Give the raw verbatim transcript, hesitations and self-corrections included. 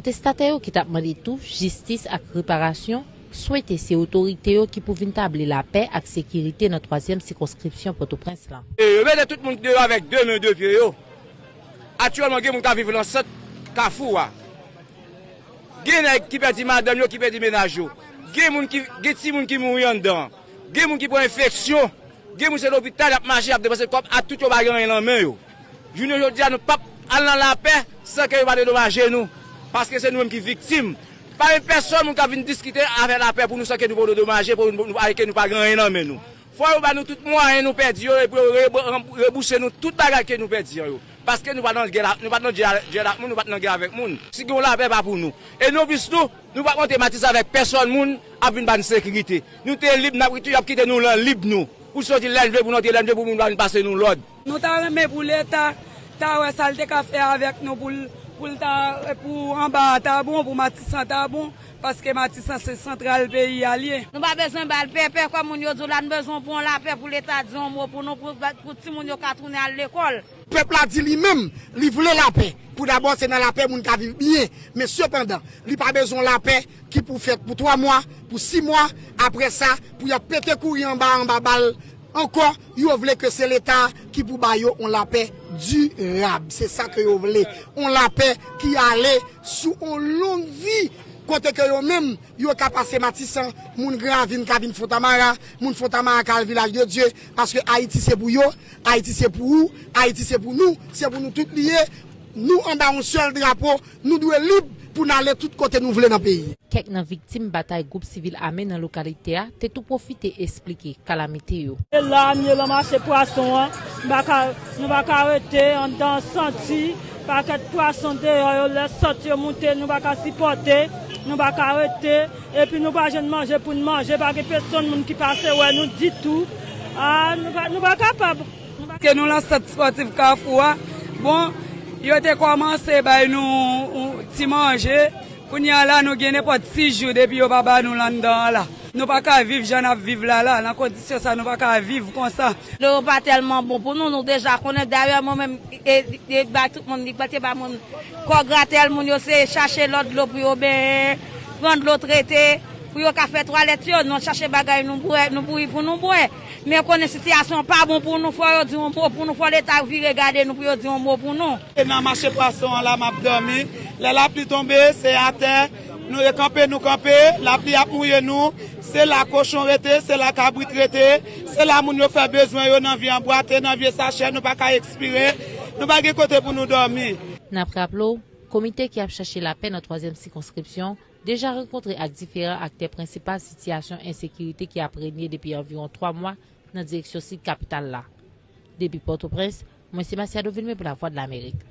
Pwotestatè yo ki t ap mande tou jistis ak reparasyon swete se otorite yo ki pou vin tabli lapè ak sekirite nan twazyèm sikonskripsyon Pòtoprens lan. E yo mete tout moun deyò avèk de men, de pye yo. Aktyèlman, gen moun k ap viv nan sant Kafou a. Gen nèg ki pèdi madanm yo, ki pèdi mennaj yo. Gen moun ki, gen timoun ki mouri anndan. Gen moun ki pran enfeksyon. Gen moun se lopital y ap mache, y ap depanse kòb, ak tout yo pa gen anyen nan men yo. Jounen jodi a, nou p ap al nan lapè san ke yo pa dedomaje nou. Paske se nou menm ki viktim. Pa gen pèsòn moun k ap vin diskite afè lapè pou nou san ke nou pa dedomaje, pou nou, nou, ke nou pa gen anyen nan men nou. Fò yo ba nou tout mwayen nou pèdi yo, epi yo re-, rebouse nou tout bagay ke nou pèdi an yo. Paske nou pa nan gè la, nou pa nan gè, gè ak moun, nou pa nan gè avèk moun. Si gen yon lapè pa pou nou. E nou plis tou, nou p ap monte Matisan avèk pèsòn moun ap vin ba n sekirite. Nou te lib, n ap, y ap kite nou lan lib nou. Pou soti lè n vle, pou n antre lè n vle, pou moun pa vin pase nou lòd. Nou ta renmen pou Leta ta wè sa l te ka fè avèk nou, pou l, pou l ta, pou anba a ta bon, pou Matisan ta bon, paske Matisan se santral peyi a l ye. Nou pa bezwen ba l pèpè, kòm moun yo di w la, nou bezwen pou yon lapè, pou Leta di yon mo pou nou, pou, pou timoun yo ka tounen al lekòl. Pèp la di li menm, li vle lapè. Pou dabò, se nan lapè moun ka viv byen. Men sepandan, li pa bezwen lapè ki pou fèt pou twa mwa, pou sis mwa. Apre sa, pou y ap pete kouri anba, anba bal ankò, yo vle ke se Leta ki pou ba yo yon lapè dirab. Se sa ke yo vle. Yon lapè ki ale sou yon long vi, kote ke yo menm, yo ka pase Matisan, moun Gran Ravin ka vin Fontamara, moun Fontamara ka al Vilaj de Dye, paske Ayiti se pou yo, Ayiti se pou ou, Ayiti se pou nou, se pou nou tout li ye. Nou anba yon sèl drapo, nou dwe lib pou n ale tout kote nou vle nan peyi. Kèk nan viktim batay gwoup sivil ame nan lokalite a te tou pwofite esplike kalamite yo. E la, m ye lan mache pwason an, m pa ka, nou pa ka rete anndan, santi pakèt pwason deyò yo, lè sòt yo moute, nou pa ka sipòte, nou pa ka rete, epi nou pa jwenn manje pou n manje, pa gen pèsonn moun ki pase wè nou ditou. A, nou pa, nou pa kapab. Ke nou lan sant spòtif Kafou a, bon, yo te kòmanse bay nou yon ti manje. Kounye a la, nou gen nenpòt sis jou depi yo pa ba nou l anndan an la. Nou pa ka viv jan n ap viv la la, nan kondisyon sa, nou pa ka viv konsa. Dlo yo pa tèlman bon pou nou, nou deja konnen. Dayè, mwen menm, e, e, bay tout moun, li pa te ba moun kò gratèl, moun yo se chache lòt dlo pou yo benyen, pran dlo trete, pou yo ka fè twalèt yo, nou chache bagay nou bwè, nou bouyi pou nou bwè. Men yo konnen sitiyasyon an pa bon pou nou, fò yo di yon mo pou nou, fò Leta vire gade nou pou yo di yon mo pou nou. E nan mache pwason an la m ap dòmi. Lè lapli tonbe, se atè. Nou e kanpe, nou kanpe. Lapli ap mouye nou. Se la kochon rete, se la kabrit rete. Se la moun yo fè bezwen yo nan vye anbwate, nan vye sachè. Nou pa ka ekspire. Nou pa gen kote pou nou dòmi. N ap raple w, komite ki ap chache lapè nan twazyèm sikonskripsyon deja rankontre ak diferan aktè prensipal sitiyasyon ensekirite ki ap renye depi anviwon twa mwa nan direksyon sid kapital la. Depi Pòtoprens, mwen se Masiado Vilmé pou Lavwadlamerik.